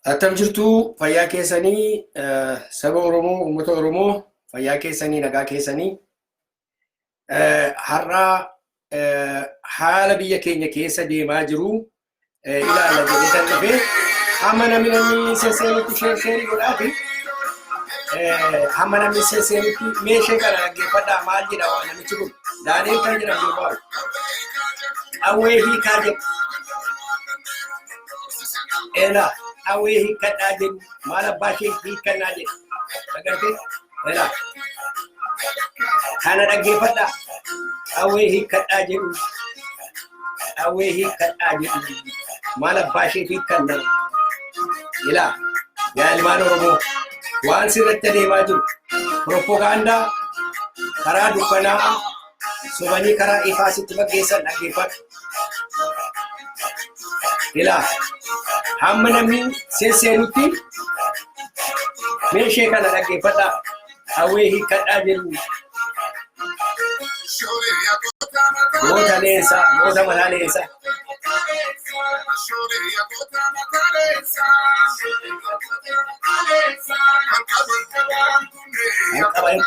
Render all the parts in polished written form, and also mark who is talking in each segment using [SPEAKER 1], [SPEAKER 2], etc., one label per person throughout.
[SPEAKER 1] Attam jirtu, fayyaa keessanii, saba Oromoo, uummata Oromoo, fayyaa keessanii, nagaa keessanii? Har'a haala biyya keenya keessa deemaa jiru ilaalla jedhee kan dhufe, hamma namni sesseenutti share share godhaati. Hamma namni sesseenutti meeshee kana dhaggeeffadhaa. Maal jedha namichi kun? Daaneel kan jedhamu durbaa qawwee hiikaa jedhu. Ela, qawwee hiikkadhaa jedhu, maal abbaa ishee hiikkannaa jedhu. Agartee? Ela. Kana dhaggeeffadhaa. Qawwee hiikkadhaa jedhu. Qawwee hiikkadhaa jedhu. Maal abbaa ishee hiikkannaa? Ilaa, yaa ilmaan Oromoo, waan sirratti adeemaa jiru propagaandaa karaa dukkanaa sobanii karaa ifaa sitti fakkeessan dhaggeeffadhu. Ilaa, hamma namni sesseenutti meeshee kana dhaggeeffadhaa. Qawwee hiikkadhaa jedhu. Goota leensaa, goota mataa leensaa. Kan qaban.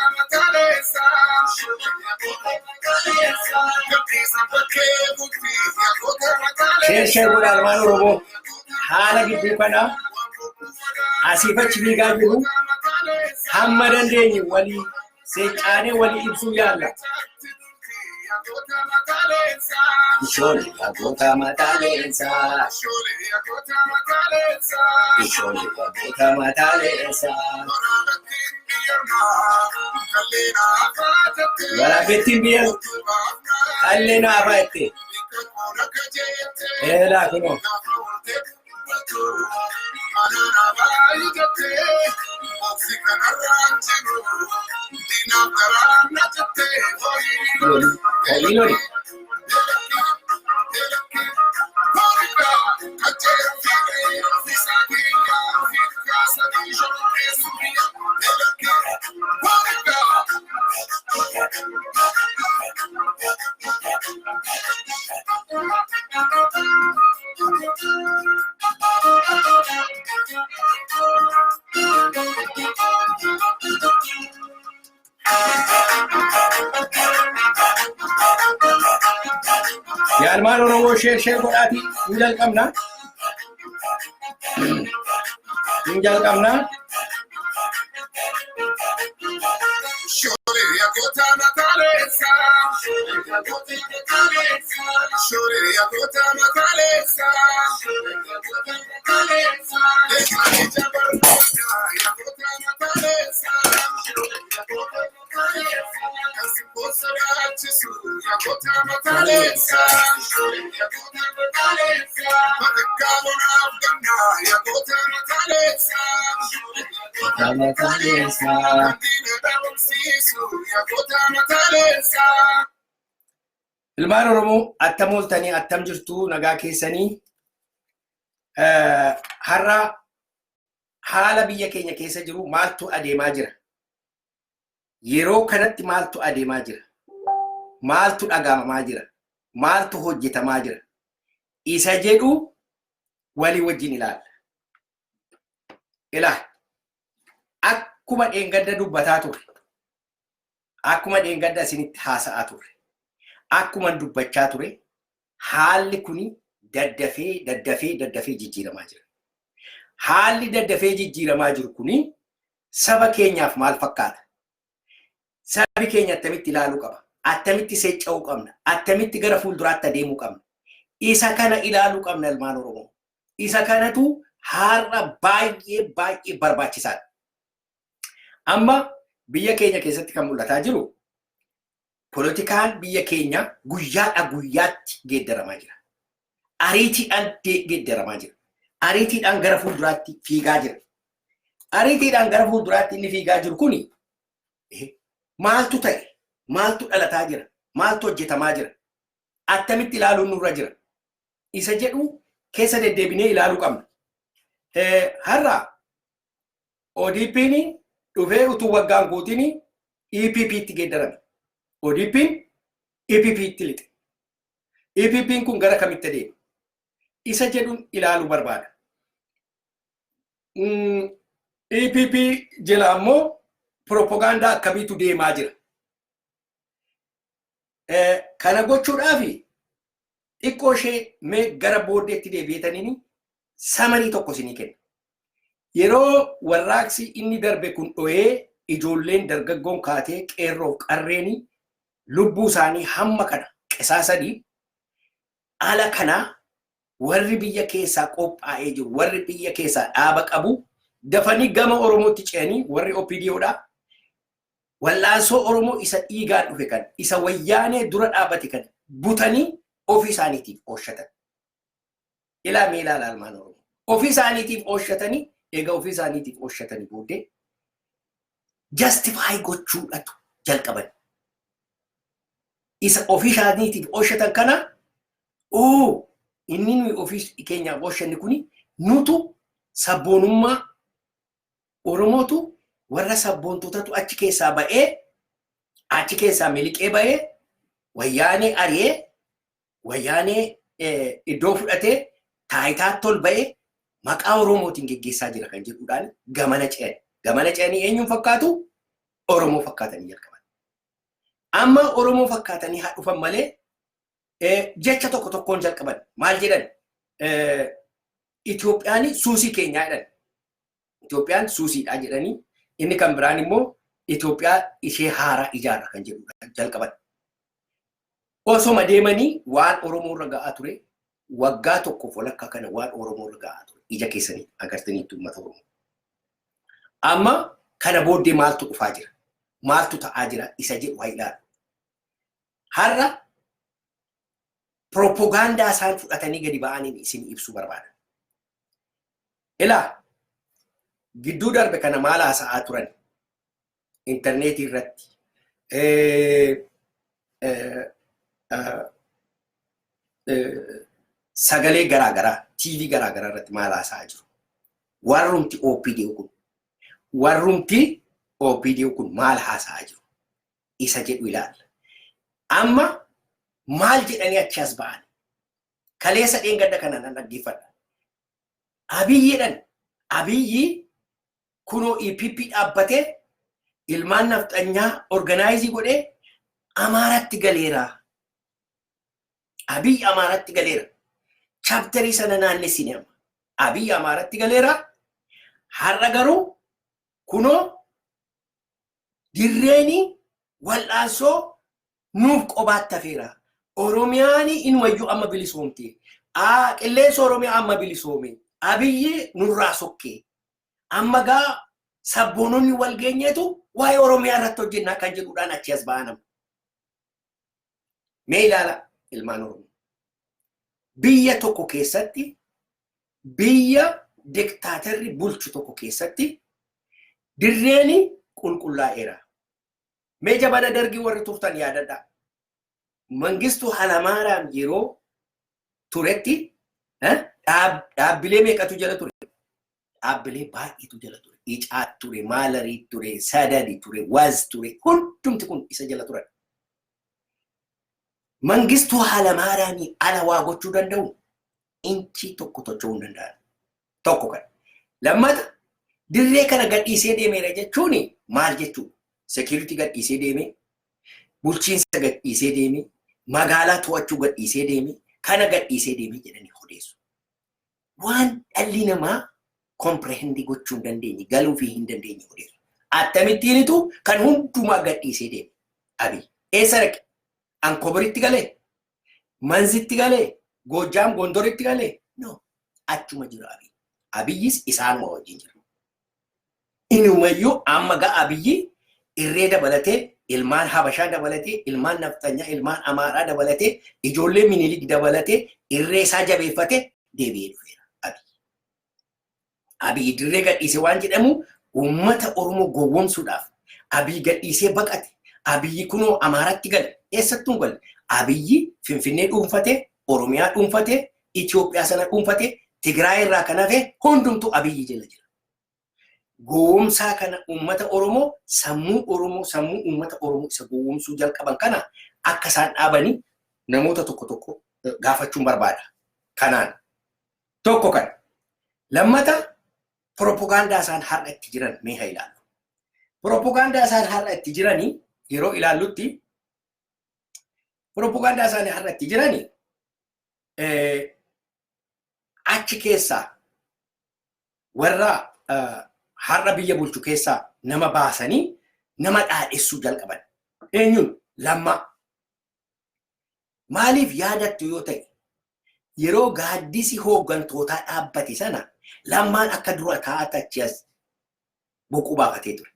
[SPEAKER 1] Share share godhaa, ilmaan Oromoo. Haala gidduu kanaa asiif achi fiigaa jiru hamma dandeenye walii seecaanee walii ibsuu yaalla. Ishoolee goota mataa leensaa. Ishoolee goota mataa leensaa. Waraabettiin biyya kallee naafaa itti. Eelaa kunoo. Loli. Ho'ii loli. Yaa ilmaan Oromoo, share share godhaati, hin jalqabna. Hin jalqabna. Ilmaan Oromoo, attam ooltanii, attam jirtu, nagaa keessanii? Har'a haala biyya keenya keessa jiru, maaltu adeemaa jira? Yeroo kanatti maaltu adeemaa jira? Maaltu dhagaamamaa jira? Maaltu hojjetamaa jira? Isa jedhu walii wajjin ilaalla. Ilaa, akkuma dheengadda dubbataa ture, akkuma dheengadda isinitti haasa'aa ture, akkuma dubbachaa ture, haalli kuni daddafee daddafee daddafee jijjiiramaa jira. Haalli daddafee jijjiiramaa jiru kuni saba keenyaaf maal fakkaata? Sabi keenya attamitti ilaaluu qaba? Attamitti seecca'uu qabna? Attamitti gara fuulduraatti adeemuu qabna? Isa kana ilaaluu qabna, ilmaan Oromoo. Isa kanatu har'a baay'ee baay'ee barbaachisaadha. Amma biyya keenya keessatti kan mul'ataa jiru, polotikaan biyya keenya guyyaadha guyyaatti geeddaramaa jira. Ariitiidhaan geeddaramaa jira. Ariitiidhaan gara fuulduraatti fiigaa jira. Ariitiidhaan gara fuulduraatti inni fiigaa jiru kuni maaltu ta'e? Maaltu dhalataa jira? Maaltu hojjetamaa jira? Attamitti ilaaluun nurra jira? Isa jedhu keessa deddeebinee ilaaluu qabna. Har'a ODP'n dhufee utuu waggaan guutiin EPP'tti geeddarame. ODP'n EPP'tti lixe. EPP'n kun gara kamitti adeema? Isa jedhuun ilaaluu barbaada. EPP jala ammoo propagaandaa akkamiitu deemaa jira? Kana gochuudhaaf xiqqoo ishee mee gara booddeetti deebi'etaniin summary tokko isinii kenna. Yeroo warraaqsi inni darbe kun dho'ee, ijoolleen dargaggoon kaatee, qeerroof qarreeni lubbuu isaanii hamma kana qisaa 3 ala kanaa, warri biyya keessaa qophaa'ee jiru, warri biyya keessaa dhaaba qabu, dafanii gama Oromootti ce'anii, warri OPDOdha. Wallaansoo Oromoo isa dhiigaan dhufe kan isa Wayyaanee dura dhaabbate kan butanii ofii isaaniitiif oolchatan. Ilaa mee ilaala, ilmaan Oromoo. Ofii isaaniitiif oolchatanii, egaa ofii isaaniitiif oolchatanii booddee justify gochuudhatu jalqaban. Isa ofii isaaniitiif oolchatan kana, oo inni nuyi ofii keenyaaf oolchanne kuni nutu sabboonummaa Oromootu, warra sabboontotatu achi keessaa ba'ee, achi keessaa miliqee ba'ee, Wayyaanee ari'ee, Wayyaanee iddoo fudhatee, taayitaatti ol ba'ee, maqaa Oromootiin geggeessaa jira kan jedhuudhaan gamana ce'an. Gamana ce'anii eenyuun fakkaatu? Oromoo fakkaatanii jalqaban. Amma Oromoo fakkaatanii haa dhufan malee, jecha tokko tokkoon jalqaban. Maal jedhan? Itoophiyaan suusii keenyaa jedhan. Itoophiyaan suusiidha jedhanii, inni kan biraan immoo Itoophiyaa ishee haaraa ijaarra kan jedhudha jalqaban. Osoma deemanii waan Oromoo irra ga'aa ture, waggaa tokkoof walakkaa kana waan Oromoo irra ga'aa ture ija keessanii agartaniitu, uummata Oromoo. Amma kana booddee maaltu dhufaa jira? Maaltu ta'aa jira? Isa jedhu haa ilaalu. Har'a propagaandaa isaan fudhatanii gadi ba'aniin isin ibsuu barbaada. Ilaa, gidduu darbe kana maal haasa'aa turan? Intarneetii irratti, sagalee garaagaraa, TV garaagaraa irratti maal haasa'aa jiru? Warrumti OPDO kun, warrumti OPDO kun maal haasa'aa jiru? Isa jedhu ilaalla. Amma maal jedhanii achi as ba'an? Kaleessa dheengadda kana nan dhaggeeffadha. Abiyyiidhaan, Abiyyi kunoo EPP dhaabbatee, ilmaan nafxanyaa organize godhee Amaaratti galeera. Abiyyi Amaaratti galeera. Chapter sana naannessine amma. Abiyyi Amaaratti galeera. Har'a garuu kunoo dirreeni wal'aansoo nuuf qobaatti hafeera. Oromiyaan inumayyuu amma bilisoomte. Qilleensa Oromiyaa amma bilisoome. Abiyyi nurraa sokkee. Amma gaa sabboononni wal geenyeetu waa'ee Oromiyaa irratti hojjennaa kan jedhuudhaan achi as ba'an amma. Mee ilaala, ilmaan Oromoo. Biyya tokko keessatti, biyya diktaatarri bulchu tokko keessatti, dirreeni qulqullaa'eera. Mee jabana Dargii warri turtan yaadadhaa. Mangistuu Hayilamaariyaam yeroo turetti dhaabbilee meeqatu jala ture? Dhaabbilee baay'eetu jala ture. Icaat ture, Maalarii ture, Sadadi ture, Waz ture. Hundumti kun isa jala turan. Mangistuu Hayilamaariyaamii ala waa gochuu danda'u? Inchii tokko tocho'uu hin danda'an. Tokko kan. Lammata, dirree kana gadhiisee deemeera jechuun maal jechuudha? Security gadhiisee deemee, bulchiinsa gadhiisee deemee, magaalaa to'achuu gadhiisee deemee, kana gadhiisee deemee jedhanii odeessu. Waan dhalli namaa comprehend gochuu hin dandeenye, galuu fi hin dandeenye odeessu. Akkamittiinitu kan hundumaa gadhiisee deeme? Abiy. Eessa dhaqe? Ankoboritti galee? Manzitti galee? Goojjaam Gondoritti galee? No. Achuma jira Abiy. Abiyyis isaanuma wajjin jira. Inumayyuu amma ga'a Abiyyi irree dabalatee, ilmaan Habashaa dabalatee, ilmaan Nafxanyaa, ilmaan Amaaraa dabalatee, ijoollee Minilik dabalatee, irree isaa jabeeffatee deebi'ee dhufeera Abiy. Abiy dirree gadhiise waan jedhamu uummata Oromoo gowwoomsuudhaaf Abiy gadhiisee baqate. Abiyyi kunoo Amaaratti gale. Eessattuu hin galle. Abiyyi Finfinnee dhuunfatee, Oromiyaa dhuunfatee, Itoophiyaa sana dhuunfatee, Tigraay irraa kan hafe hundumtuu Abiyyi jala jira. Gowwoomsaa kana uummata Oromoo, sammuu Oromoo, sammuu uummata Oromoo isa gowwoomsuu jalqaban kana akka isaan dhaabanii namoota tokko tokko gaafachuun barbaada. Kanaan tokko kan. Lammata, Propagaandaa isaan har'a itti jiran mee haa ilaallu. Propagaandaa isaan har'a itti jiranii yeroo ilaallutti, propagaandaa isaanii har'a itti jiranii achi keessaa warra har'a biyya bulchu keessaa nama baasanii nama dhaadhessuu jalqaban. Eenyuun? Lammaa. Maaliif yaadattu yoo ta'e, yeroo gaaddisi hooggantootaa dhaabbate sana Lammaan akka dura taa'ata achi as boquu baafatee ture.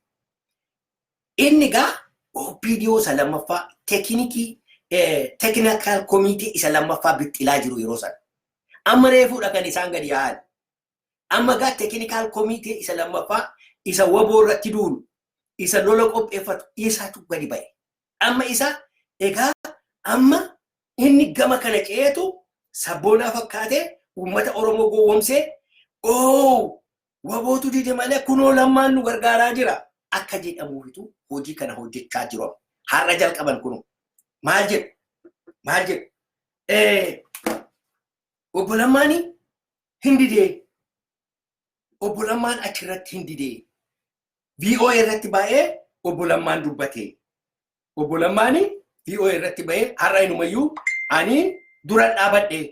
[SPEAKER 1] Inni gaa OPDO isa lammaffaa, tekinikii, technical committee isa lammaffaa bixxilaa jiru yeroo sana. Amma reefuudha kan isaan gadi yaa'an. Amma gaa technical committee isa lammaffaa, isa WBO irratti duulu, isa lola qopheeffatu isatu gadi ba'e. Amma isa egaa amma inni gama kana ceetu sabboonaa fakkaatee uummata Oromoo gowwomsee, "Oo, WBOtu dide malee kunoo Lammaan nu gargaaraa jira," akka jedhamuufitu hojii kana hojjechaa jiru. Har'a jalqaban kunoo. Maal jedhu? Maal jedhu? Obbo Lammaanii hin didee. Obbo Lammaan achirratti hin didee. VOA irratti baay'ee obbo Lammaan dubbate. Obbo Lammaanii VOA irratti ba'ee har'a inumayyuu ani dura dhaabadhee.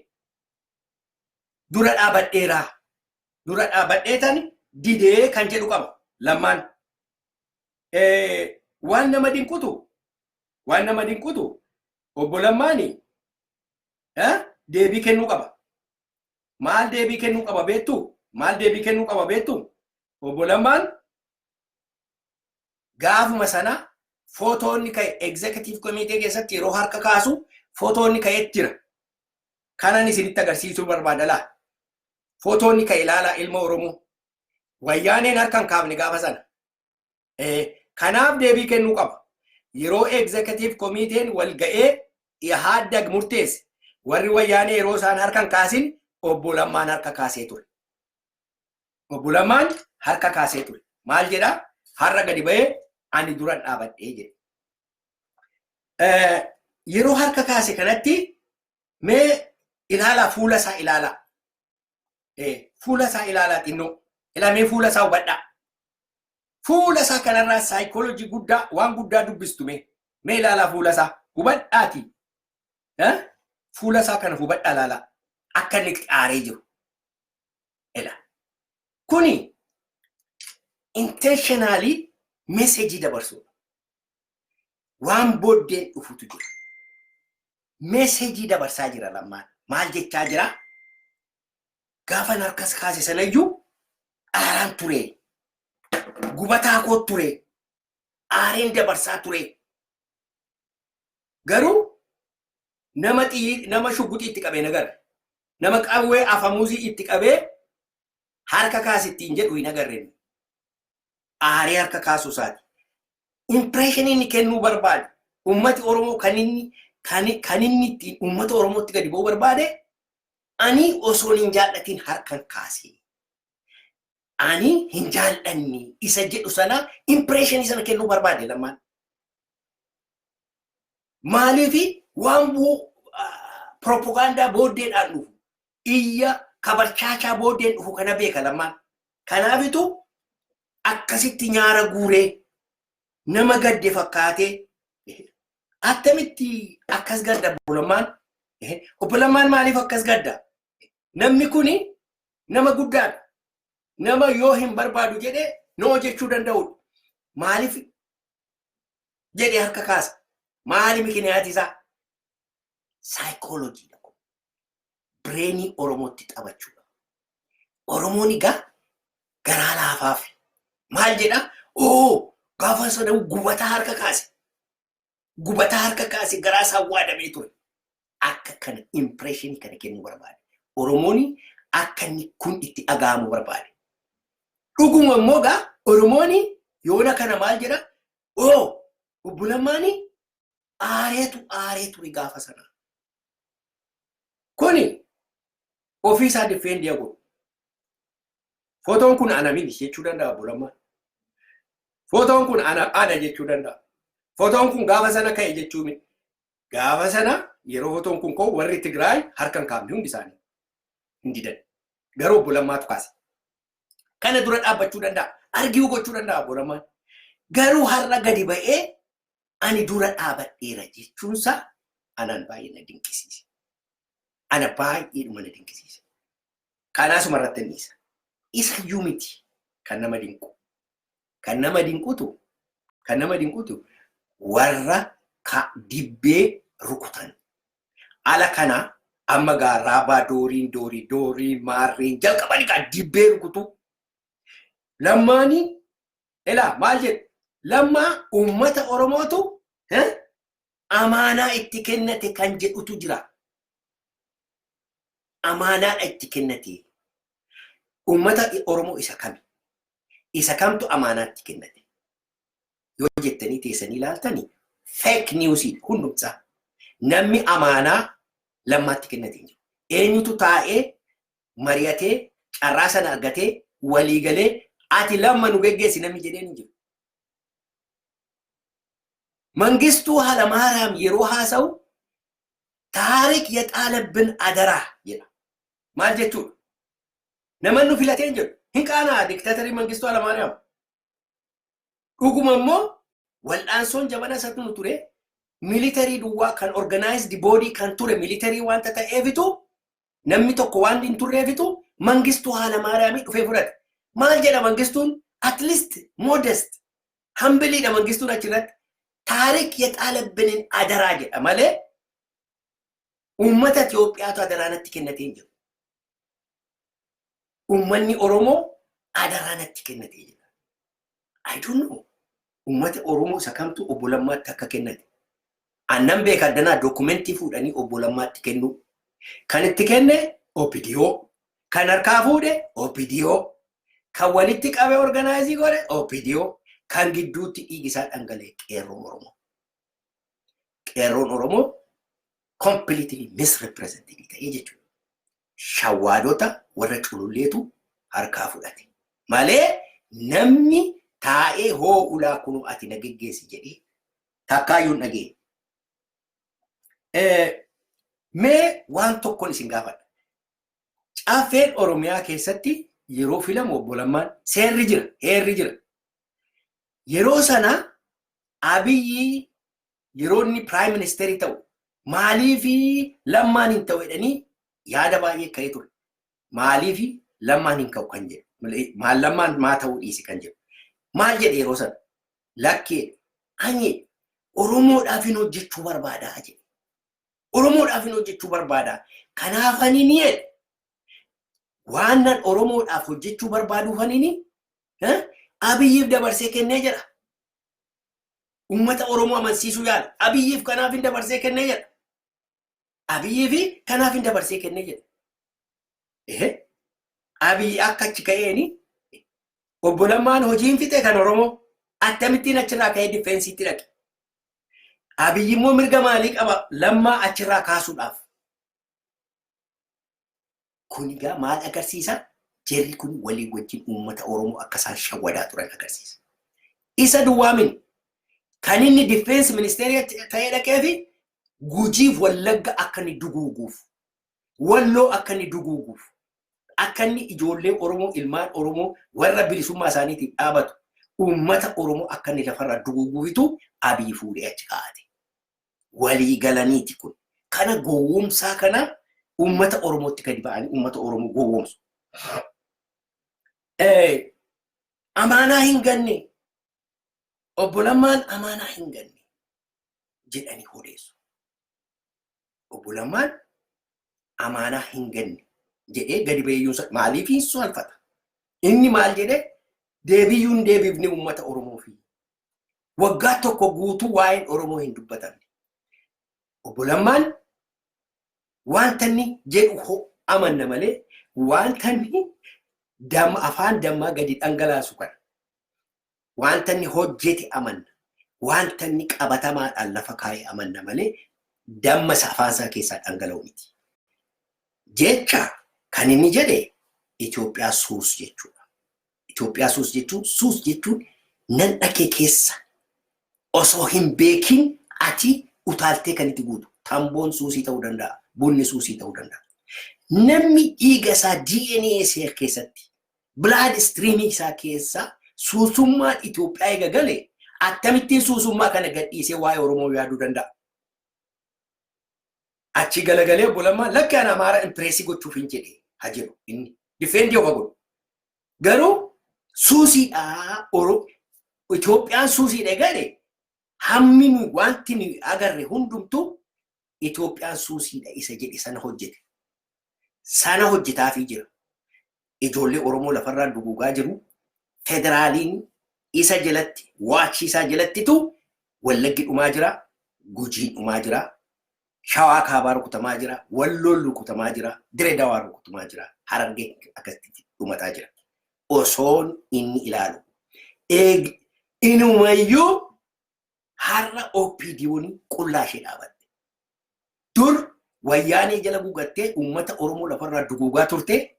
[SPEAKER 1] Dura dhaabadheeraa. Dura dhaabadhee tan didee kan jedhu qaba Lammaan. Waan nama dinqutu obbo Lammaanii deebii kennuu qaba. Maal deebii kennuu qaba beektu? Maal deebii kennuu qaba beektu? Obbo Lammaan gaafuma sana footoonni ka'e, executive committee keessatti yeroo harka kaasu footoonni ka'eet jira. Kanan isinitti agarsiisuu barbaada laa. Footoonni ka'e ilaalaa, ilma Oromoo. Wayyaaneen harka hin kaafne gaafa sana. Kanaaf deebii kennuu qaba. Yeroo executive committeen wal ga'ee Ihaadag murteesse, warri Wayyaanee yeroo isaan harka hin kaasin obbo Lammaan harka kaasee ture. Obbo Lammaan harka kaasee ture. Maal jedhaa? Har'a gadi ba'ee ani duran dhaabadhee jedhe. Yeroo harka kaase kanatti mee ilaalaa, fuula isaa ilaalaa. Fuula isaa ilaalaa xinnoo. Ilamee fuula isaa hubadhaa. Fuula isaa kanarraa saayikooloojii guddaa, waan guddaa dubbistu mee. Mee ilaalaa, fuula isaa hubadhaati. Fuula isaa kana hubadhaa, ilaalaa. Akka inni itti aaree jiru. Ila. Kuni intentionally message dabarsuudha. Waan booddeen dhufutu jira. Message dabarsaa jira Lammaan. Maal jechaa jira? Gaafan harkas kaase sanayyuu aaraan ture. Gubataa koo ture. Aareen dabarsaa ture. Garuu nama xiyyi, nama shugguxii itti qabee nagarre. Nama qawwee afamuuzii itti qabee harka kaasi ittiin jedhu hin agarre. Aaree harka kaasuu isaati. Impression inni kennuu barbaade, ummati Oromoo kan inni ittiin ummata Oromootti gadi ba'uu barbaade, ani osoon hin jaallatin harkan kaase. Ani hin jaallanne isa jedhu sana, impression sana kennuu barbaade Lammaan. Maaliifi waan bu'u propagaandaa booddeedhaan dhufu, iyya kabarchaachaa booddeen dhufu kana beeka Lammaan. Kanaafitu akkasitti nyaara guuree nama gadde fakkaatee. Attamitti akkas gadda obbo Lammaan? Obbo Lammaan maaliif akkas gadda? Namni kuni nama guddaadha. Nama yoo hin barbaadu jedhee no jechuu danda'udha. Maaliif jedhee harka kaasa? Maali mikiniyaati isaa? Saayikooloojiidha kun. Brain Oromootti taphachuudha. Oromoon egaa garaa laafaaf maal jedha? Oo, gaafa sana gubataa harka kaase. Gubataa harka kaase, garaa isaa waadamee ture. Akka kana impression kana kennuu barbaade. Oromoon akka inni kun itti dhaga'amu barbaade. Dhuguma immoo gaa Oromoon yoona kana maal jedha? Oo, obbo Lammaani aareetu aaree ture gaafa sana. Kuni ofii isaa defend godhu. Footoon kun ana miti jechuu danda'a obbo Lammaan. Footoon kun ana jechuu danda'a. Footoon kun gaafa sana ka'e jechuu miti. Gaafa sana yeroo footoon kun ka'u warri Tigraay harka hin kaafne, hundi isaanii hin didan. Garuu obbo Lammaatu kaase. Kana dura dhaabbachuu danda'a. Argue gochuu danda'a obbo Lammaan. Garuu har'a gadi ba'ee ani dura dhaabadheera jechuunsaa anaan baay'ee na dinqisiise. Ana baay'eedhuma na dinqisiise. Kanaasuma irratti anniisa. Isa iyyuu miti kan nama dinqu. Kan nama dinqutu warra ka dibbee rukutan. Ala kana amma gaa raabaa dooriin doorii doorii maarreen jalqabanii gaa dibbee rukutu. Lammaanii elaa maal jedhu? Lammaa uummata Oromootu amaanaa itti kennate kan jedhutu jira. Amaanaadha itti kennate. Uummata Oromoo isa kami? Isa kamtu amaanaa itti kennate? Yoo jettanii teessanii ilaaltanii, fake news hundumsaa. Namni amaanaa Lammaatti kennate hin jiru. Eenyutu taa'ee mari'atee, carraa sana argatee, walii galee, ati Lamma nu geggeessi namni jedheen hin jiru. Mangistuu Hayilamaariyaam yeroo haasa'u "ታሪክ የጣለብን አደራ" jedha. Maal jechuudha? Namoonni nu filatee hin jedhu. Hin qaanaa diktaatarii Mangistuu Hayilamaariyaam. Dhuguma immoo wal'aansoon jabana isatti nu ture military duwwaa kan organized body kan ture military wanta ta'eefitu, namni tokko waan hin turreefitu Mangistuu Hayilamaariyaamii dhufee fudhate. Maal jedha Mangistuun? At least modest humbleiidha Mangistuun achirratti. "ታሪክ የጣለብንን አደራ" jedha malee uummata Itoophiyaatu adaraa natti kennatee hin jiru. Uummanni Oromoo adaraa natti kennatee jira. I don't know. Uummata Oromoo isa kamtu obbo Lammaatti akka kennate. Annan beeka, addanaa documentii fuudhanii obbo Lammaatti kennu. Kan itti kenne OPDO. Kan harkaa fuudhe OPDO. Kan walitti qabe, organize godhe OPDO. Kan gidduutti dhiigi isaa dhangala'e qeerroon Oromoo. Qeerroon Oromoo completely misrepresented ta'ee jechuudha. Shawwaadota warra cululleetu harkaa fudhate. Malee namni taa'ee hoo ulaa kunu ati na geggeessi jedhee takkaayyuu hin dhageenye. Mee waan tokkoon isin gaafadha. Caffeen Oromiyaa keessatti yeroo filamu obbo Lammaan seerri jira, heerri jira. Yeroo sana Abiyyi yeroo inni prime ministerii ta'u maaliifi Lammaan hin ta'u jedhanii yaada baay'ee ka'ee ture. Maaliifi Lammaan hin ka'u kan jedhu. Maal Lammaan maa ta'uu dhiise kan jedhu. Maal jedhe yeroo sana? Lakkee, ani Oromoodhaaf hin hojjechuu barbaadaa jedhe. Oromoodhaaf hin hojjechuu barbaadaa. Kanaaf ani ni jedhe. Waan nan Oromoodhaaf hojjechuu barbaaduuf ani Abiyyiif dabarsee kennee jedha. Uummata Oromoo amansiisuu yaala. Abiyyiif kanaaf hin dabarsee kennee jedha. Abiyyiif kanaaf hin dabarsee kennee jedha. Abiyyi akka achi ka'eeni obbo Lammaan hojiin fixe kan Oromoo akkamittiin achirraa ka'ee defenseiitti dhaqe? Abiyyi immoo mirga maalii qaba Lammaa achirraa kaasuudhaaf? Kun egaa maal agarsiisa? Jarri kun walii wajjin uummata Oromoo akka isaan shawwadaa turan agarsiisa. Isa duwwaamin kan inni defense ministerii ta'ee dhaqee fi Gujiif Wallagga akka inni duguuguuf, Walloo akka inni duguuguuf, akka inni ijoollee Oromoo, ilmaan Oromoo warra bilisummaa isaaniitiif dhaabatu, uummata Oromoo akka inni lafarraa duguuguufitu Abiy fuudhee achi kaa'ate. Walii galaniiti kun. Kana gowwoomsaa kana uummata Oromootti gadi ba'anii uummata Oromoo gowwoomsu. Amaanaa hin ganne, obbo Lammaan amaanaa hin ganne jedhanii odeessu. Obbo Lammaan amaanaa hin ganne jedhee gadi ba'iyyuu maaliif hin salphata? Inni maal jedhee deebiyyuu hin deebifne uummata Oromoo fi waggaa tokko guutuu waa'een Oromoo hin dubbatamne. Obbo Lammaan wanta inni jedhu amanna malee wanta inni afaan dammaa gadi dhangalaasu kana, wanta inni hojjete amanna. Wanta inni qabatamaadhaan lafa kaa'ee amanna malee damma isa afaan isaa keessaa dhangala'u miti. Jecha kan inni jedhe Itoophiyaa ሱስ jechuudha. Itoophiyaa ሱስ jechuun, ሱስ jechuun nan dhakee keessa osoo hin beekin ati utaaltee kan itti guutu. Tamboon suusii ta'uu danda'a. Bunni suusii ta'uu danda'a. Namni dhiiga isaa DNA seer keessatti Blood streamii isaa keessa suusummaan Itoophiyaa eega gale, akkamittiin suusummaa kana gadhiisee waa'ee Oromoo yaaduu danda'a? Achi galagalee obbo Lammaa lakki, ani Amaara impress gochuuf hin jedhe haa jedhu, inni defend ofa godhu. Garuu suusiidhaa, Itoophiyaan suusiidha gale, hammi nu wanti nu agarre hundumtuu Itoophiyaan suusiidha isa jedhe sana hojjete. Sana hojjetaafii jira. Ijoollee Oromoo lafarraa duguugaa jiru. Federaaliin isa jalatti, waachiisaa jalattitu Wallaggi dhumaa jira, Gujiin dhumaa jira, Shawaa Kaabaa rukutamaa jira, Walloon rukutamaa jira, Diree Dawaa rukutamaa jira, Harargee akkasitti dhumataa jira. Osoon inni ilaalu. Eeg inumayyuu har'a OPDO'n qullaa ishee dhaabatte. Dur Wayyaanee jala gugattee uummata Oromoo lafarraa duguugaa turte,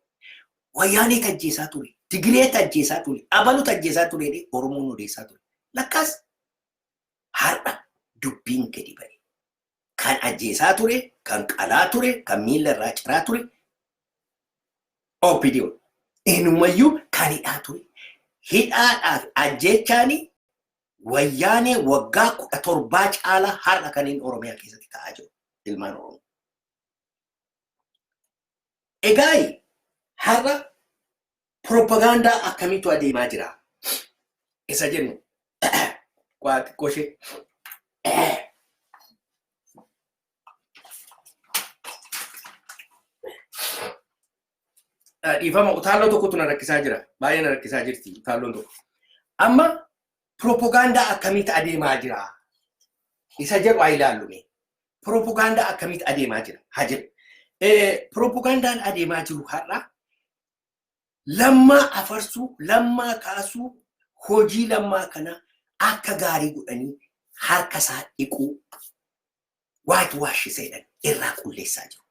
[SPEAKER 1] Wayyaanee tajjeesaa ture, Tigiree tajjeesaa ture, Abalu tajjeesaa ture, Oromoon odeessaa ture. Lakkaas har'a dubbiin gadi ba'e. Kan ajjeesaa ture, kan qalaa ture, kan miila irraa ciraa ture OPDO. Inumayyuu kan hidhaa ture. Hidhaadhaaf ajjeechaanii Wayyaanee waggaa 17 caalaa har'a kan inni Oromiyaa keessatti ta'aa jiru ilmaan Oromoo. Egaa har'a propagaandaa akkamiitu adeemaa jira? Isa jennu waa xiqqoo ishee. Dhiifama, utaalloo tokkotu na rakkisaa jira. Baay'ee na rakkisaa jirti utaalloon tokko. Amma propagaandaa akkamiitu adeemaa jira? Isa jedhu haa ilaallu mee. Propagaandaa akkamiitu adeemaa jira? Haa jedhu. Propagaandaan adeemaa jiru har'a Lammaa afarsuu, Lammaa kaasuu, hojii Lammaa kana akka gaarii godhanii harka isaa dhiquu, white wash jedhan, irraa qulleessaa jiru.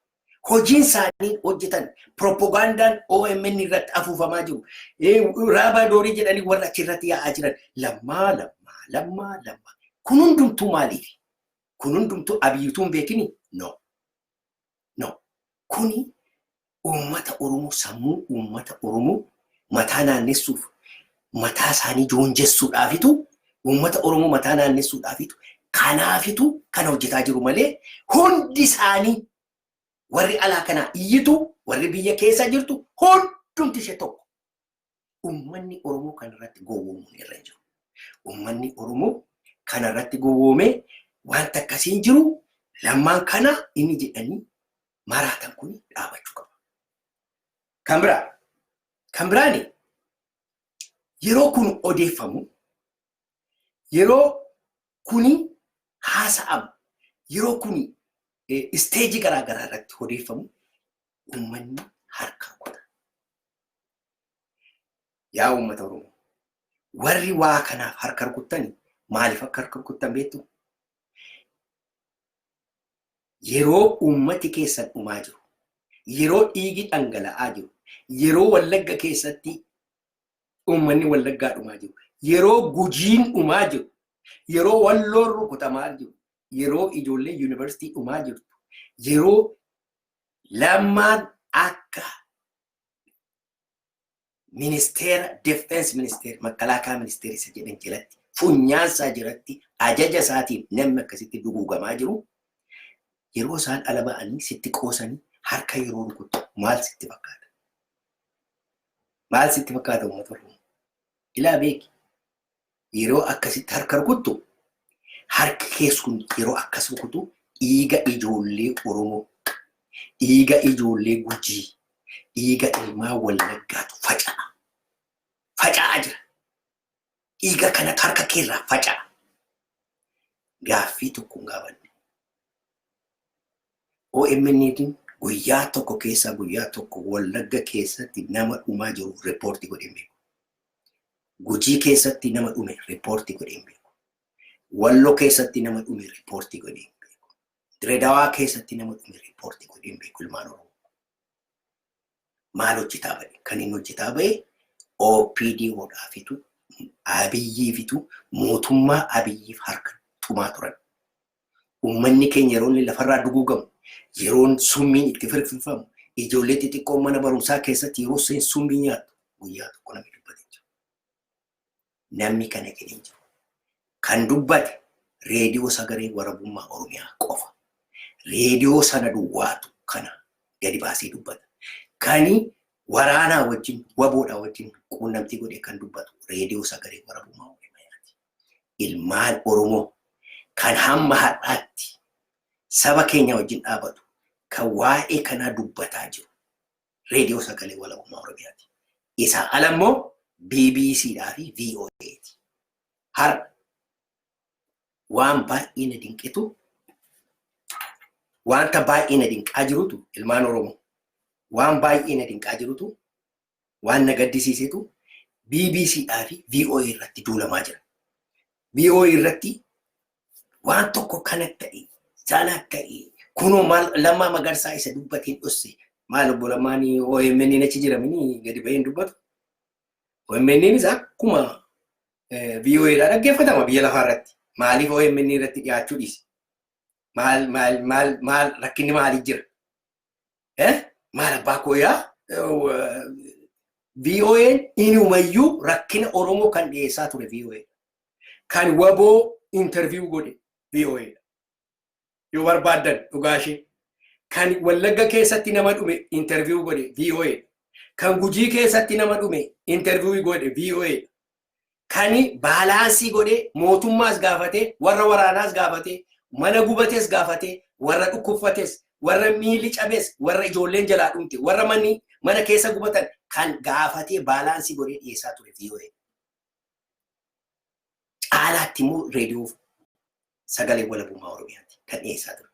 [SPEAKER 1] Hojiin isaanii hojjetan, propagandaan OMN irratti afuufamaa jiru. Raabaa doorii jedhanii warra achirratti yaa'aa jiran, Lammaa, Lammaa, Lammaa, Lammaa. Kun hundumtuu maaliif? Kun hundumtuu Abiyyutuu hin beekini? No. No. Kuni uummata Oromoo, sammuu uummata Oromoo mataa naannessuuf, mataa isaanii joonjessuudhaafitu, uummata Oromoo mataa naannessuudhaafitu kanaafitu kana hojjetaa jiru malee, hundi isaanii, warri alaa kanaa iyyitu, warri biyya keessa jirtu hundumti ishee tokko. Uummanni Oromoo kanarratti gowwoomuun irra hin jiru. Uummanni Oromoo kanarratti gowwoomee wanta akkasiin jiru, Lammaan kana inni jedhanii maraatan kun dhaabachuu qaba. Kan biraa. Kan biraani, yeroo kun odeeffamu, yeroo kuni haasa'amu, yeroo kuni isteejii garaa garaa irratti odeeffamu, uummanni harka rukuta. Yaa uummata Oromoo, warri waa kanaaf harka rukuttani maaliif akka harka rukuttan beektu? Yeroo uummati keessan dhumaa jiru, yeroo dhiigi dhangala'aa jiru, yeroo Wallagga keessatti uummanni Wallaggaa dhumaa jiru, yeroo Gujiin dhumaa jiru, yeroo Walloon rukutamaa jiru, yeroo ijoollee yuunivarsiitii dhumaa jirtu, yeroo Lammaan akka ministeera defense ministeera, makalaakaa ministeera isa jedhan jalatti, funyaansaa jalatti, ajaja isaatiin namni akkasitti duguugamaa jiru, yeroo isaan ala ba'anii sitti qoosanii harka yeroo rukuttu maal sitti fakkaata? Maal sitti fakkaata, uummata Oromoo? Ilaa beeki. Yeroo akkasitti harka rukuttu, harki kees kun yeroo akkas rukutu, dhiiga ijoollee Oromoo, dhiiga ijoollee Gujii, dhiiga ilmaa Wallaggaatu faca'a. Faca'aa jira. Dhiiga kanatu harka keerraa faca'a. Gaaffii tokko hin gaafanne. OMN guyyaa tokko keessaa guyyaa tokko Wallagga keessatti nama dhumaa jiru riippoortii godhee hin beeku. Gujii keessatti nama dhume riippoortii godhee hin beeku. Walloo keessatti nama dhume riippoortii godhee hin beeku. Diredawaa keessatti nama dhume riippoortii godhee hin beeku ilmaan Oromoo. Maal hojjetaa ba'e? Kan inni hojjetaa ba'e OPDOdhaafitu, Abiyyiifitu, mootummaa Abiyyiif harka tumaa turan. Uummanni keenya yeroo inni lafarraa duguugamu, yeroon summiin itti firfirfamu, ijoollee xixiqqoo mana barumsaa keessatti yeroo isheen summii nyaattu, Guyyaa tokko namni dubbate hin jiru. Namni kana jedhe hin jiru. Kan dubbate reediyoo Sagalee Walabummaa Oromiyaa qofa. Reediyoo sana duwwaatu kana gadi baasee dubbata. Kani waraanaa wajjin, waboodhaa wajjin quunnamtii godhee kan dubbatu reediyoo Sagalee Walabummaa Oromiyaati. Ilmaan Oromoo kan hamma har'aatti saba keenya wajjin dhaabatu, kan waa'ee kanaa dubbataa jiru reediyoo Sagalee Walabummaa Oromiyaati. Isaa ala immoo BBCdhaa fi VOAti. Har'a waan baay'ee na dinqitu, wanta baay'ee na dinqaa jirutu, ilmaan Oromoo, waan baay'ee na dinqaa jirutu, waan na gaddisiisetu BBCdhaa fi VOA irratti duulamaa jira. VOA irratti waan tokko kana ta'e sana ta'e, kunoo maal Lammaa Magarsaa isa dubbateen dhosse. Maal, obbo Lammaan OMN achi jiramini gadi baheen dubbatu. OMNs akkuma VOA dhaa dhaggeeffatama biyya lafaa irratti. Maaliif OMN irratti dhiyaachuu dhiise? Maal maal maal maal, rakkinni maalii jira? Maal abbaa kooyaa, VOA'n inumayyuu rakkina Oromoo kan dhiyeessaa ture VOA. Kan waboo interview godhe VOA. Yoo barbaaddan dhugaa ishee. Kan Wallagga keessatti nama dhume interview godhe VOA. Kan Gujii keessatti nama dhume interview godhe VOA. Kan balance godhe, mootummaas gaafate, warra waraanaas gaafate, mana gubates gaafate, warra dhukkubfates, warra miilli cabes, warra ijoolleen jalaa dhumte, warra manni mana keessa gubatan kan gaafatee balance godhee dhiyeessaa ture VOA. Caalaatti immoo reediyoo Sagalee Walabummaa Oromiyaati kan dhiyeessaa ture.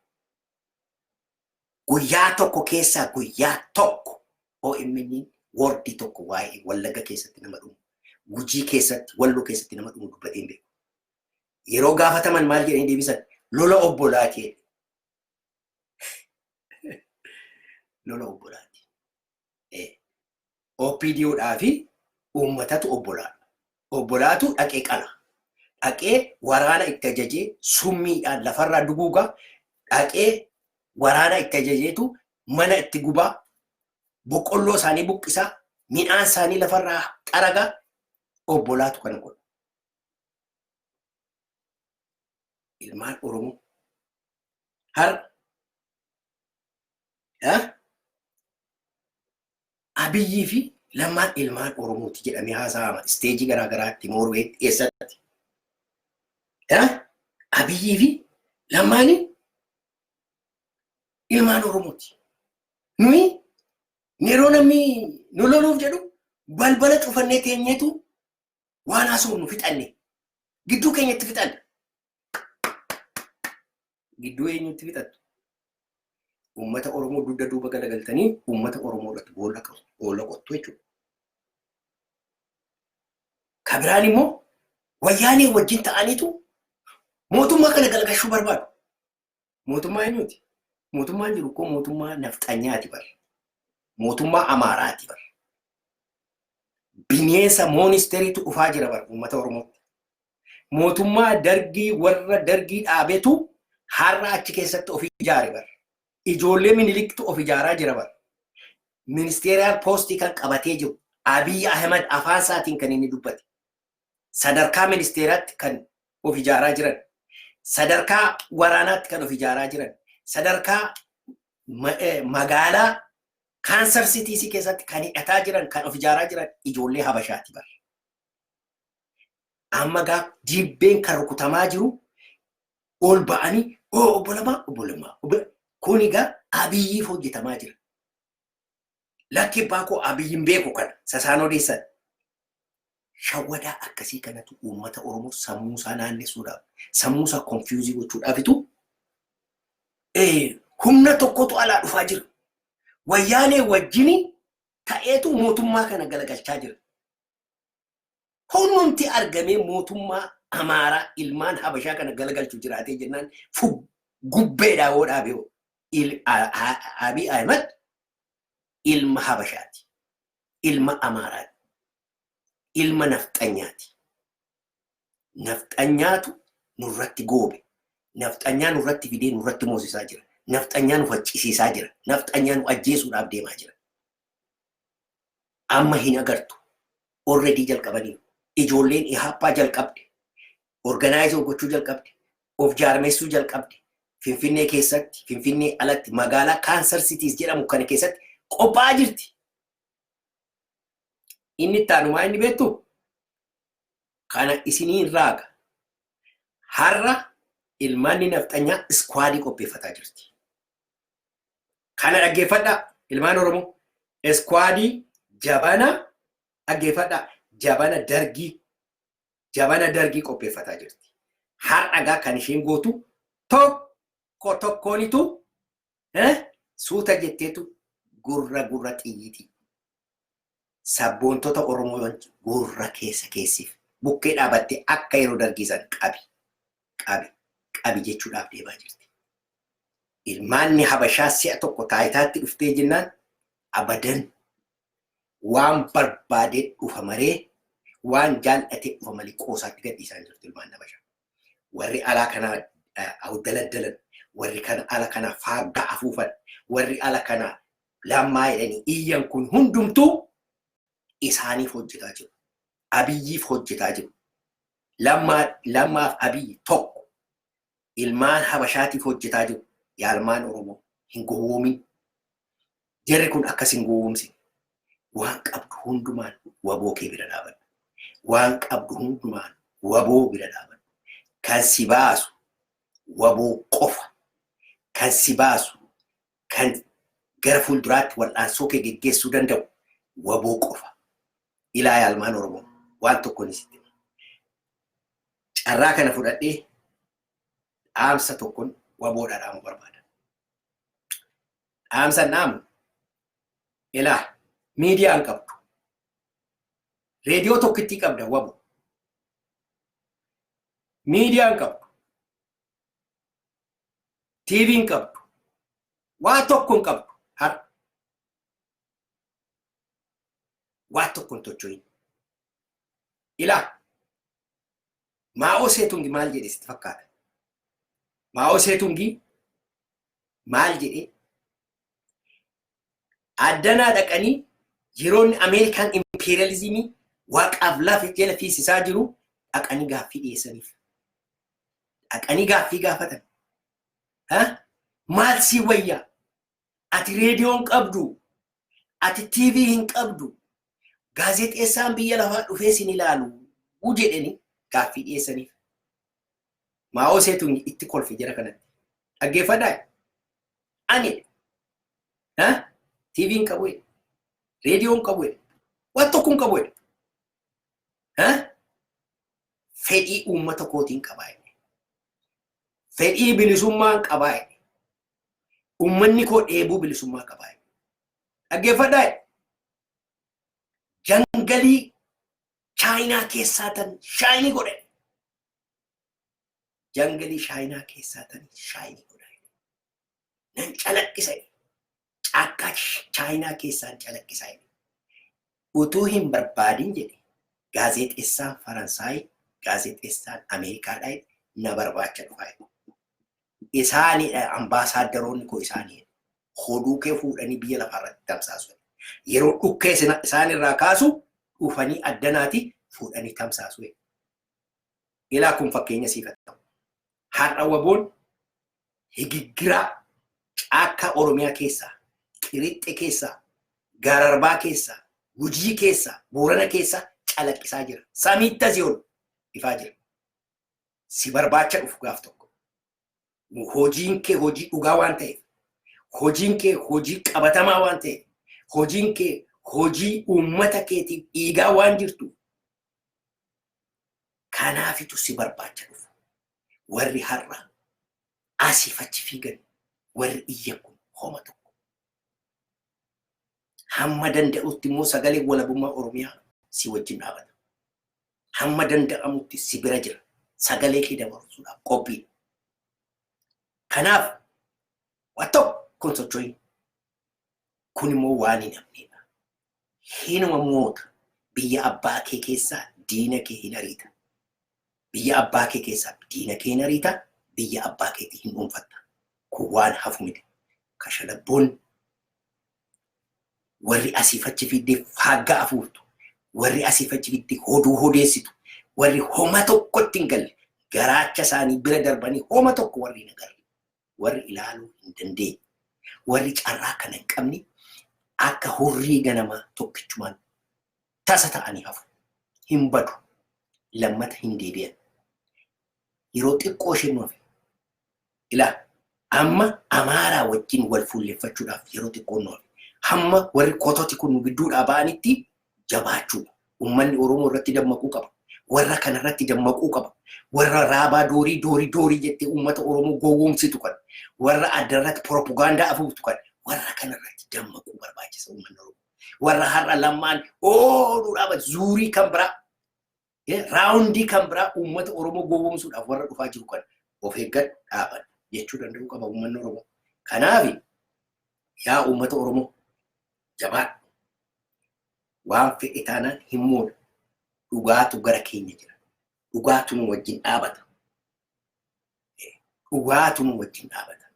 [SPEAKER 1] Guyyaa tokko keessaa guyyaa tokko OMN wordii tokko waa'ee Wallagga keessatti nama dhumu, Gujii keessatti, Walloo keessatti nama dhumu dubbatee hin beeku. Yeroo gaafataman maal jedhanii deebisan? "Lola obbolaati" jedhe. Lola obbolaati. OPDOdhaa fi uummatatu obbolaadha. Obbolaatu dhaqee qala. Dhaqee waraana itti ajajee summiidhaan lafarraa duguugaa, dhaqee waraana itti ajajeetu mana itti gubaa, boqqolloo isaanii buqqisaa, midhaan isaanii lafarraa xaragaa, obbolaatu kana godha. Ilmaan Oromoo har'a Abiyyii fi Lammaan ilmaan Oromooti jedhamee haasa'ama stage garaa garaatti, Moorweetti, eessatti. Abiyyii fi Lammaani ilmaan Oromooti. Nuyi yeroo namni nu loluuf jedhu balbala cufannee teenyeetu waan haasofnu fixanne, gidduu keenyatti fixanne. Gidduu eenyutti fixattu? Uummata Oromoo dugda duuba galagaltanii uummata Oromoo irratti boolla qottu jechuudha. Ka biraan immoo wayyaanee wajjin ta'aniitu mootummaa kana galagalchuu barbaadu. Mootummaa eenyuti? Mootummaan jiru koo mootummaa nafxanyaati bar. Mootummaa Amaaraati bar. Bineensa moonsteriitu dhufaa jira bar uummata Oromootti. Mootummaa Dargii, warra Dargii dhaabetu har'a achi keessatti of ijaare bar. Ijoollee Miniliktu of ijaaraa jira bar. Ministerial postii kan qabatee jiru Abiy Ahmed afaan isaatiin kan inni dubbate. Sadarkaa ministeeraatti kan of ijaaraa jiran. Sadarkaa waraanaatti kan of ijaaraa jiran. Sadarkaa magaalaa cancer citiesii keessatti kan hidhataa jiran, kan of ijaaraa jiran ijoollee Habashaati bar. Amma gaa dibbeen kan rukutamaa jiru ol ba'anii, "Oo, obbo Lammaa, obbo Lammaa." Kun egaa Abiyyiif hojjetamaa jira. Lakki abbaa koo, Abiyyiin beeku kana sasaan odeessan. Shawwadaa akkasii kanatu uummata Oromoo sammuu isaa naannessuudhaaf, sammuu isaa confuse gochuudhaafitu humna tokkotu alaa dhufaa jira. Wayyaanee wajjini ta'eetu mootummaa kana galagalchaa jira. Humnumti argamee mootummaa Amaaraa ilmaan Habashaa kana galagalchu jiraatee jennaan gubbeedhaa yoo dhaabe, Abiy Ahmed ilma Habashaati. Ilma Amaaraati. Ilma nafxanyaati. Nafxanyaatu nurratti goobe. Nafxanyaa nurratti fidee nurratti moosisaa jira. Nafxanyaa nu faccisiisaa jira. Nafxanyaa nu ajjeesuudhaaf deemaa jira. Amma hin agartu. Already jalqabaniiru. Ijoolleen Ihaappaa jalqabde. Organize gochuu jalqabde. Of jaarmessuu jalqabde. Finfinnee keessatti, Finfinnee alatti, magaalaa Cancer Cities jedhamu kana keessatti qophaa'aa jirti. Inni itti aanumaa inni beektu kana isinii raaga. Har'a ilmaanni nafxanyaa squad qopheeffataa jirti. Kana dhaggeeffadhaa, ilmaan Oromoo. Squad jabana dhaggeeffadhaa, jabana Dargii qopheeffataa jirti. Har'a gaa kan isheen gootu tokko tokkoonitu suuta jetteetu gurra gurra xiyyitii. Sabboontota Oromoo gurra keessa keessiif bukkee dhaabattee akka yeroo Dargii san qabi qabi qabi jechuudhaaf deemaa jirti. Ilmaanni Habashaa si'a tokko taayitaatti dhuftee jennaan abadan waan barbaadee dhufa maree, waan jaallatee dhufa malee qoosaatti gadhiisaa jirtu ilmaan Habashaa. Warri alaa kanaa awdaladdalan, warri kana ala kanaa faaggaa afuufan, warri ala kanaa Lammaa jedhanii iyyan kun hundumtuu isaaniif hojjetaa jiru. Abiyyiif hojjetaa jiru. Lammaaf Abiyyi tokko, ilmaan Habashaatiif hojjetaa jiru. Yaa ilmaan Oromoo, hin gowwoomin. Jarri kun akkas hin gowwoomsin. Waan qabdu hundumaan WBO kee bira dhaabadhu. Waan qabdu hundumaan WBO bira dhaabadhu. Kan si baasu WBO qofa. Kan si baasu, kan gara fuulduraatti wal'aansoo kee geggeessuu danda'u WBO qofa. Ilaa yaa ilmaan Oromoo, waan tokko ni sitti hima. Carraa kana fudhadhee dhaamsa tokkoon WBOdhaa dhaamuu barbaada. Dhaamsa dhaamu, ilaa, miidiyaa hin qabdu. Reediyoo tokkittii qabda, WBO. Miidiyaa hin qabdu. TV hin qabdu. Waa tokko hin qabdu. Har'a. Waa tokko hin tocho'in. Ilaa. Maa'oo Seetungi maal jedhe sitti fakkaata? Maa'oo Seetungi maal jedhe? Addanaa dhaqanii yeroonni Ameerikaan imperialism waaqaaf lafa jala fiisisaa jiru dhaqanii gaaffii dhiyeessaniif. Dhaqanii gaaffii gaafatan. Maal sii wayyaa? Ati reediyoo hin qabdu. Ati TV hin qabdu. Gaazexeessaan biyya lafaa dhufee sin ilaalu jedhanii gaaffii dhiyeessaniif. Maa'oo Seetuun itti kolfe jara kanatti. Dhaggeeffadhaa. Ani TV hin qabu. Reediyoo hin qabu. Waan tokko hin qabu. Fedhii uummata kootiin qabaa. Fedhii bilisummaan qabaa. Uummanni koo dheebuu bilisummaa qabaa. Dhaggeeffadhaa. Jungle Chaayinaa keessaa tan shine godhe. Jungle Chaayinaa keessaa tan shine godhe. Nan calaqqisa. Caakkaa Chaayinaa keessaan calaqqisa. Utuu hin barbaadin jedhe, gaazexeessaan Faransaay, gaazexeessaan Ameerikaadhaa na barbaacha dhufaa. Isaanidha ambaasaaddaroonni koo, isaanii. Hoduu kee fuudhanii biyya lafaarratti tamsaasu. Yeroo dhukkee isaan irraa kaasu dhufanii addanaati fuudhanii tamsaasu. Ilaa, kun fakkeenya siif ta'u. Har'a WBOn higiggiraa caakkaa Oromiyaa keessaa, Qirixxe keessaa, Gaararbaa keessaa, Gujii keessaa, Boorana keessaa calaqqisaa jira. Samiitti asii ol ifaa jira. Si barbaacha dhufu gaaf tokko. Hojiin kee hojii dhugaa waan ta'eef, hojiin kee hojii qabatamaa waan ta'eef, hojiin kee hojii uummata keetiif dhiigaa waan jirtu, kanaafitu si barbaacha dhufu. Warri har'a asiif achi fiigan, warri iyyan kun homa tokko. Hamma danda'utti immoo sagalee walabummaa Oromiyaa si wajjin dhaabata. Hamma danda'amutti si bira jira. Sagalee kee dabarsuudhaaf qophii. Kanaaf waa tokko hin socho'in. Kun immoo waan hin hafnedha. Hinuma moota, biyya abbaa kee keessaa diina kee hin ariita. Biyya abbaa kee keessaa diina kee hin ariita. Biyya abbaa keetii hin dhuunfatta. Kun waan hafu miti. Kashalabboon warri asiif achi fiiddee faaggaa afuuftu. Warri asiif achi fiddee hoduu hodeessitu, warri homa tokkotti hin galle, garaacha isaanii bira darbanii homa tokko warri hin agarre, warri ilaaluu hin dandeenye, warri carraa kana hin qabne akka hurrii ganamaa tokkichumaan tasa ta'anii hafu. Hin badu. Lammata hin deebi'an. Yeroo xiqqoo isheen nuuf ilaa amma Amaaraa wajjin wal fuulleffachuudhaaf yeroo xiqqoo nuuf hamma warri kototi kun nu gidduudhaa ba'anitti jabaachuudha. Uummanni Oromoo irratti dammaquu qaba. Warra kanarratti dammaquu qaba. Warra raabaa doorii doorii doorii jettee uummata Oromoo gowwoomsitu kan, warra adda irratti propagaandaa afuuftu kan, warra kanarratti dammaquu barbaachisa uummanni Oromoo. Warra har'a Lammaan ooluu dhaaba zuurii kan biraa, round kan biraa uummata Oromoo gowwoomsuudhaaf warra dhufaa jiru kan of eeggadhu, dhaaban jechuu danda'uu qaba uummanni Oromoo. Kanaaf yaa uummata Oromoo, jabaadhu. Waan fedhe taanaan hin moona. Dhugaatu gara keenya jira. Dhugaatu nu wajjin dhaabata. Dhugaatu nu wajjin dhaabata.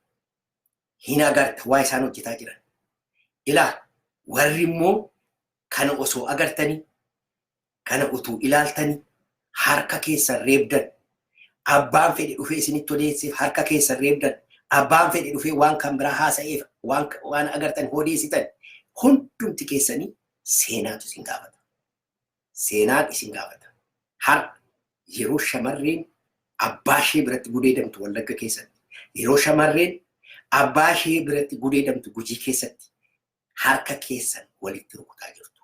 [SPEAKER 1] Hin agarta waa isaan hojjetaa jiran. Ilaa, warri immoo kana osoo agartanii, kana utuu ilaaltanii harka keessan reebdan, abbaan fedhe dhufee isinitti odeesseef harka keessan reebdan, abbaan fedhe dhufee waan kan biraa haasa'eef waan agartan odeessitan, hundumti keessanii seenaatu isin gaafata. Seenaan isin gaafata. Har'a yeroo shamarreen abbaa ishee biratti gudeedamtu Wallagga keessatti, yeroo shamarreen abbaa ishee biratti gudeedamtu Gujii keessatti harka keessan walitti rukutaa jirtu.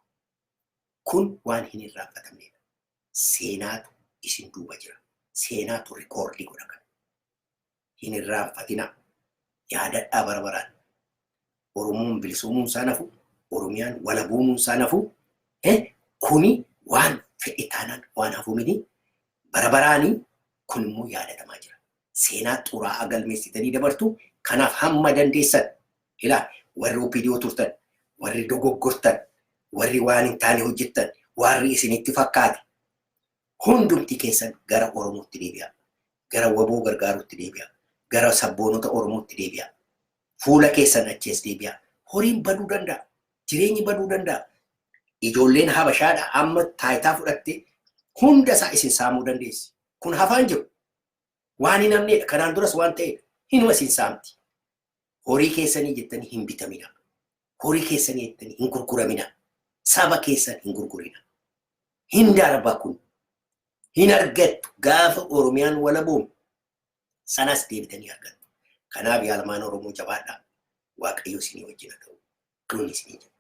[SPEAKER 1] Kun waan hin irraanfatamnedha. Seenaatu isin duuba jira. Seenaatu record godha kana. Hin irraanfatinaa. Yaadadhaa bara baraan. Oromoon bilisoomuun isaa nafu, Oromiyaan walaboomuun isaa nafu, kuni waan fedhe taanaan waan hafu miti. Bara baraanii kun immoo yaadatamaa jira. Seenaa xuraa'aa galmeessitanii dabartu. Kanaaf hamma dandeessan ilaa, warri OPDO turtan, warri dogoggortan, warri waan hin taane hojjettan, warri isinitti fakkaate, hundumti keessan gara Oromootti deebi'a. Gara WBO gargaaruutti deebi'a. Gara sabboonota Oromootti deebi'a. Fuula keessan achees deebi'a. Horiin baduu danda'a. Jireenyi baduu danda'a. Ijoolleen Habashaadha amma taayitaa fudhatte hunda isaa isin saamuu dandeessi. Kun hafaan jiru. Waan hin hafnedha. Kanaan duras waan ta'edha. Hinuma isin saamti. Horii keessanii jettanii hin bitamina. Horii keessanii jettanii hin gurguramina. Saba keessan hin gurgurina. Hin darba kun. Hin argattu. Gaafa Oromiyaan walaboom sanas deebitanii argattu. Kanaaf yaa ilmaan Oromoo, jabaadhaa. Waaqayyo isinii wajjin haa ta'u. Dhumni isinii jedha.